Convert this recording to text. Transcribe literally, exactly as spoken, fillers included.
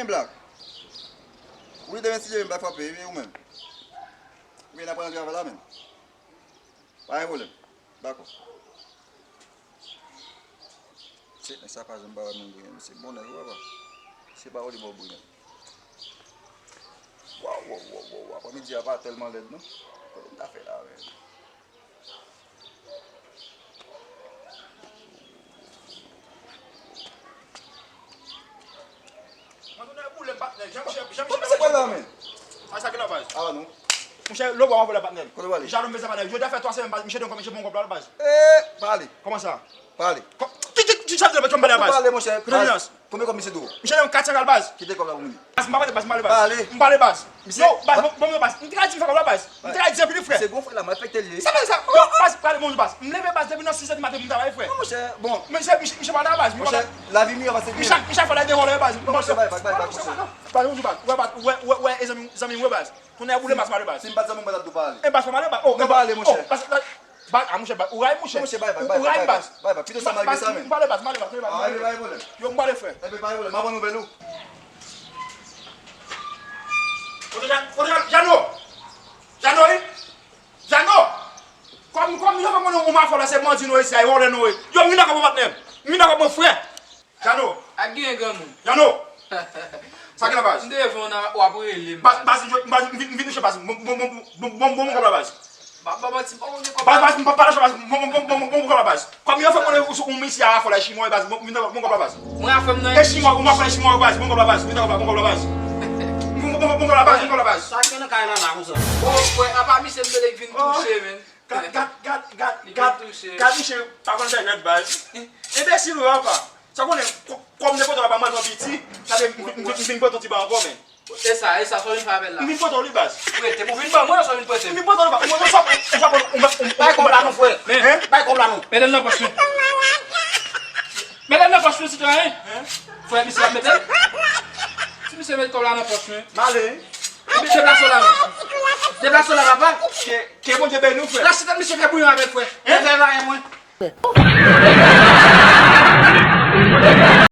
Black. Wi, demen si Dye vle m pa frape, wi, ou menm. Oubyen n ap pran nan travay la menm. Pa gen pwoblèm. Dakò. Se nèg sa pa janm pa wè moun brilyan. Se bon nèg, wi, papa. Se pa ou li ba w brilyan. Waw, waw, waw, waw, waw. Aprè midi a pa tèlman lèd, non. Kote m ta fè la, menm? Mwen tounen boule patnè. Jan Michel, Jan Michel. Kòman se pral la, men? A sa ki la, baz? A non. Monchè, lè w bò, w anvole patnè. Kote w ale? Jalou m bezwen patnè. Jodi a fè twa semèn, baz. Michel di m kòman Michel pran kòb la, baz. Eh, pale. Kòman sa? Pale. Kò-, ki, ki, ki sa te mèt kòm pale a, baz? Pale, monchè. Kote baz? Konbyen kòb misye di w? Michel di m kat san kal, baz. Kite kòb la pou mwen. Baz, m pa pale, baz, m pale, baz. Pale. M pale, baz. Misye. Non, baz, bon, bon, baz. M te ka di m fè kòb la, baz. M te ka di anpil, frè. Se gon frè la, m respekte l ye. Sa fè sa. Yo, baz, pale, bon, baz. M leve, baz, depi nan sis è di maten pou m travay, frè. Non, monchè, bon. Monchè, Mich-, Michel pa la, baz. Monchè, lavi miyò pase pi. Michel, Michel fò la de vòlè, baz. Non, monchè, bay vag, bay vag, monchè. Baz, bon, baz. Wè, baz, wè, wè, wè, e zanmi, zanmi m, wè, baz. Tounen boule, baz, pale, baz. Si m pa t zanmi w, m pa t ap di w pale. E, baz, pa pale, baz. Oh, non, pale, monchè. Baz, baz, ah, monchè, baz, ou rayi, monchè. Monchè, bay vag, bay vag, bay vag. Bay vag. Pito sa malgre sa, men. M pale, baz, m pale, baz, m pale, baz. Ah, ebyen, pa gen pwoblèm. Yo, m pale, frè. Ebyen, pa gen pwoblèm. M ap ban nouvèl ou. Kote Jan-, kote Jan-, Jano? Jano, wi? Jano! Kòm, kòm yo fè konnen ou mafya la, se bandi nou ye, se vòlè nou ye. Yo, m vin dakò, patnè m. M vin dakò, mon frè. Jano. Ak genyen granmoun. Jano. Sa ki la, baz? M devan w, w ap rele m, baz. Baz, baz, m vin, m vin touche, baz. Bon, bon, bon, bon, bon, bon, bon, kòb la, baz. M ap ba w manti, m pa konn gen kòb la. Baz, baz, m pa, pa nan cho, baz. Bon, bon, bon, bon, bon, bon, kòb la, baz. Kòm yo fè konnen ou, ou misye a rafòl a chinwa, baz. Bon, m vin bon, bon, kòb la, baz. Mwen a fè m nan. E chinwa, ou rafòl a chinwa, baz. Bon, kòb la, baz. Vin bon, bon, bon, kòb la, baz. Bon, bon, bon, bon, kòb la, baz. Bon, kòb la, baz. Sa gen nan kay la, la, konsa? O, frè, apa misye m mele vin touche, men. Gad, gad, gad, gad, gad, gad, misye pa konn fè jwèt, baz. Enbesil ou ye, apa. Sa konnen, kò-, kòm nenpòt lè pa manje yon piti, sa vle m, m, m vin pote yon ti ba ankò, men. E sa, e sa, sa w vin fè avè l la? M vin pote w li, baz. Prete, pou vin ban mwen, sa w vin prete? M vin pote w li, baz. Ou, ou, ou, ou, ou, ou, ou, bay kòb la non, frè. Hein? Bay kòb la non. Mete l nan pòch mwen. Mete l nan pòch mwen, sitwayen. Hein? Frè, misye ap mete l. Si misye met kòb la nan pòch mwen. M ale. Deplase w la non. Deplase w la, papa. Ke, ke Bondye beni w, frè. Lach tèt misye fè bouyon avè l, frè. Hein? Fè vayen mwen.